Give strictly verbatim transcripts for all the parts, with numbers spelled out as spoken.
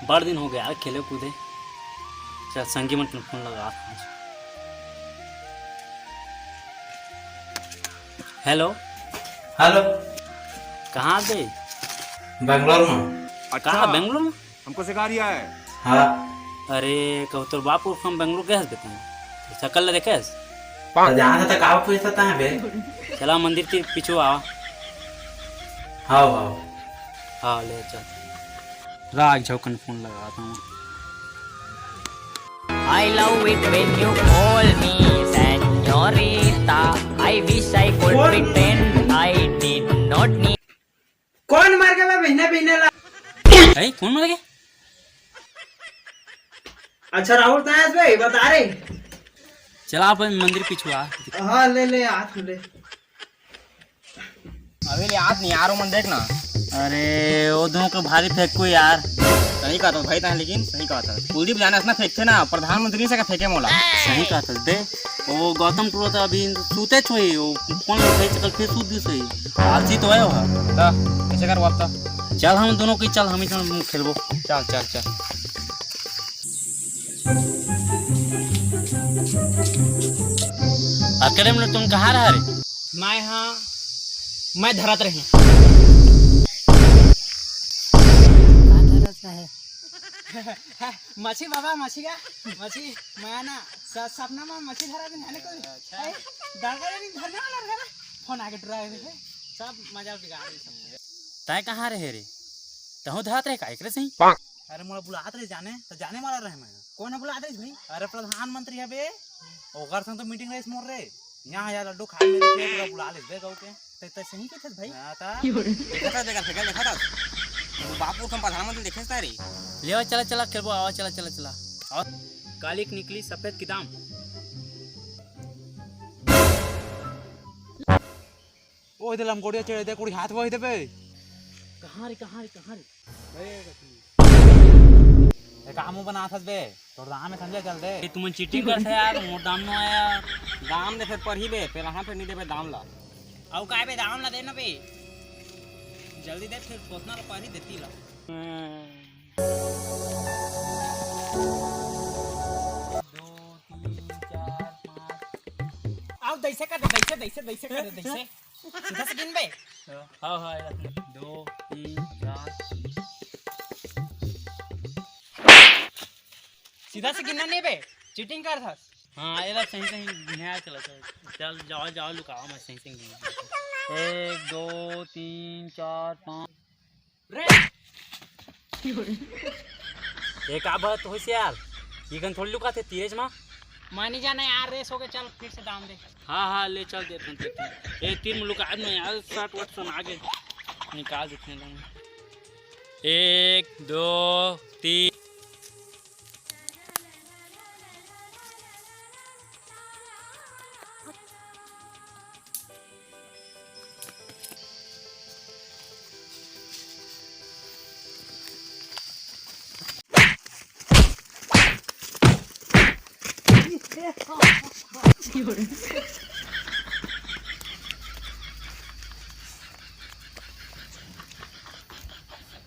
बड़ दिन हो गया यार खेले कूदे। चल, संगी मन के फोन लगा। हेलो। हेलो। कहाँ बे? बेंगलोर में। अच्छा। कहाँ, बेंगलोर में? हमको सिखा रिया है। हाँ। अरे, कहूँ तोर बाप उर्फ हम बेंगलोर गए हस बेटा? सकल ला देखे हस? तो जहाँ था तो का पूछता है बे? चला मंदिर के पीछू आवा। हाँ, हाँ। हाँ, ले चल। राग झोंकन फोन लगाता हूँ। I love it when you call me señorita. I wish I could pretend I did not need. कौन मर गया बे बिहने बिहने ला? ए, कौन मर गया? अच्छा राहुल, तैं हस बे, बता रे। चला अपन मंदिर पीछू आ। हाँ, ले ले, हाथ ले। अबे ले, हाथ नहीं यार, वो मन देख ना। अरे, वो दोनों को भारी फेंको यार। सही कहा था भाई, तैं लेकिन सही कहा था। कुलदीप जाने इतना फेंकते ना, प्रधानमंत्री से का फेंके मोला। सही कहा था, दे। वो गौतम टूरा तो अभी सूते छोई, वो फोन उठे चकल फिर सूत दिस होई। आलसी तो है वो। तो कैसे करबो अब तो? चल हम दोनों की, चल हम ही दोनों खेलबो। चल, चल, चल। अकरे में तुम कहाँ रहा रे? मैं हाँ, मैं धरत रहे। का धरत रहे? मछी बाबा, मछी का, मछी, मैं ना स-, सपना में मछी धरा दिन हले कोई। अच्छा। ए, डर गए नहीं, धरने वाला रहे ना। फोन आके डरा रहे थे। सब मजा बिगाड़ दे सब। तैं कहाँ रहे रे? तहूँ धरत रहे का एकरे सही? अरे मोला बुलात रहे जाने, तो जाने वाला रहे मैं। कौन है बुलात रहे भाई? अरे प्रधानमंत्री है बे, ओकर संग तो मीटिंग रहिस मोर रे। यहाँ यार लड्डू खाए मेरे थे, पूरा बुला ले बे गऊ के। ते, ते सही के थे भाई? हाँ ता। देखा था, देखा, देखा, देखा था। वो बापू को हम प्रधानमंत्री देखे था रे। ले आवा, चला, चला, खेलबो, आवा, चला, चला, चला। और काली की निकली सफेद किताब। ओ, इधर लमकोड़िया चढ़े दे, कुड़ी हाथ वही दे बे। कहाँ रे, कहाँ रे, कहाँ रे? ए, कामू बना थस बे, तोर दाम में समझे चल दे। ए, तुमन चीटिंग करथे यार, मोर दाम नो आया। दाम दे फिर परही बे, पहला हाँ फिर नहीं देबे दाम ला। अउ काय बे, दाम ला दे ना बे। जल्दी दे, फिर सोचना तो परही देती ला। दो, तीन, चार, पाँच। अब दैसे कर दे, दैसे, दैसे, दैसे कर दे, दैसे। सीधा से गिन बे। हाँ, हाँ, ये रख। दो, तीन, चार। सीधा से गिनना नहीं बे, चीटिंग कर था। हाँ, ये रख, सही, सही गिने आ, चला, चला। चल, जाओ, जाओ, लुकाओ, मैं सही, सही गिनूँ। एक, दो, तीन, चार, पाँच। रे। ये का बात होइस यार? ये गन थोड़ी लुकाथे तीरेच मा। मैं नहीं जाना यार, रेस हो गए, चल फिर से दाम दे। हाँ, हाँ, ले चल देथन, देथन। ए, तीर में लुका आदमी यार, शर्ट वर्ट सुना के निकाल देथन दाम। एक, दो, तीन।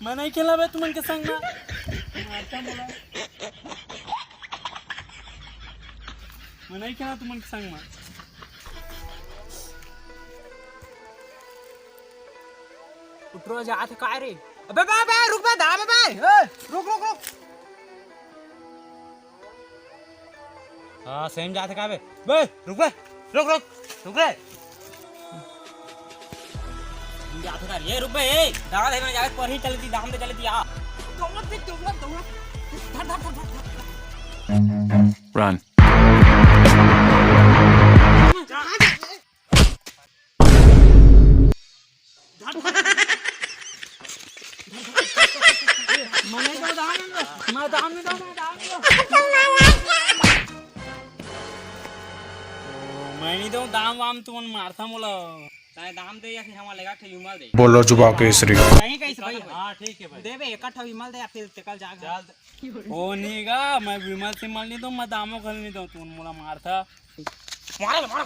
मैं नहीं खेला बे तुमन के संग में। मारता मोला। मैं नहीं खेला तुमन के संग में। उतरो जात काय रे? अबे बे, बे, रुक बे, दाम बे। ए, रुक, रुक, रुक। हाँ, सेम जात काय बे? बे, रुक बे, रुक, रुक, रुक रे। सेम जात काय रे? ए, रुक बे, ए, दादा, मैं जाके परही चल दी, दाम दे चल दी, आ। दौड़त दे, दौड़त, दौड़त। धर, धर, धर, धर, धर। Run। मैं नहीं दूँ दाम, मैं दाम नहीं दूँ, मैं दाम नहीं दूँ। मैं नहीं दूँ दाम वाम, तुमन मारथा मोला। ताए दाम दे या फिर हमारे लगा ठे विमल दे। बोलो जुबा केसरी। सही कहिस भाई। हाँ, ठीक है भाई। दे बे, एक ठा विमल दे या फिर तेकल जाग। चल। ओ नहीं गा, मैं विमल सिमल नहीं दूँ, मैं दामो घल नहीं दूँ, तुमन मोला मारथा। मारो, मारो।